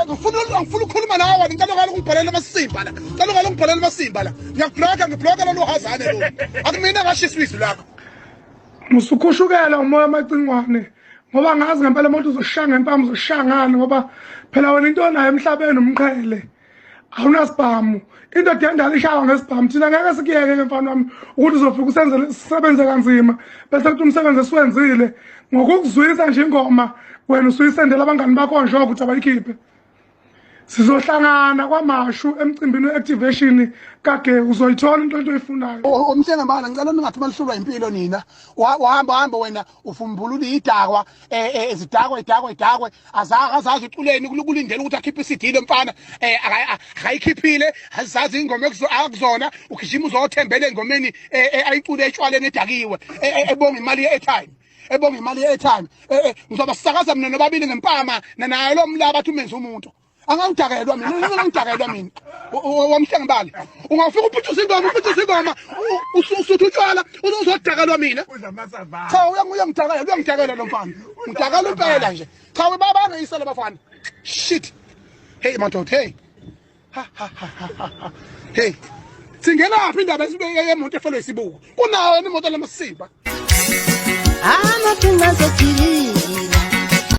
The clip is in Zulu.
Ngifuna ngifuna ukukhuluma nawe, ngicela ngalo ngibhalele amasimba la. Ngicela ngalo ngibhalele amasimba la. Ngiyakubloka, ngibloka lolu hazane lo. Akumina ngashiswa izwi lakho. Musukhushukela umoya amacingwane ngoba ngazi ngempela umuntu uzoshaya ngempama, uzoshaya ngani, ngoba phela wena into onayo emhlabeni umqhele, awunasibhamu. Indoda yendala ishaywa ngesibhamu. Thina ngeke sikuyeke ke, mfana wami, ukuthi uzofika usenzele sisebenze kanzima, bese kuthi umsebenzi esiwenzile ngokukuzwisa nje ingoma wena usuyisendela abangani bakho nje ukuthi abayikhiphe. Sizohlangana KwaMashu emcimbini we-activation kage, uzoyithola into oyifunayo. Umhlengembala, ngicela ningathi malihlulwa impilo nina. Wahamba hamba wena ufumbulula idakwa, izidakwa idakwa idakwe azazi uculeni, kulindele ukuthi akhiphe isidile mfana, akayikhiphile, azazi ingoma akuzona, ugijima uzothembela engomeni ayicule etshwaleni edakiwe, ebonga imali ye-airtime, ebonga imali ye-airtime. Ngizoba sisakaza mina nobabili ngempama naye lo mlaba athi umenze umuntu. Angangidakelwa mina, angangidakelwa mina. Wamhlengibali, ungafika uphutshuza ingoma, uphutshuza ingoma, usutha utshwala, uzodakelwa mina. Cha, uyangidakela, uyangidakela lo mfana, ngidakela impela nje. Cha, bangeyisela bafana. Shit, hey madoda, hey, ha ha ha ha, hey, singenaphi indaba yemoto efelwe isibuko kunayo imoto lamasimba? Amabhinqa azophilile.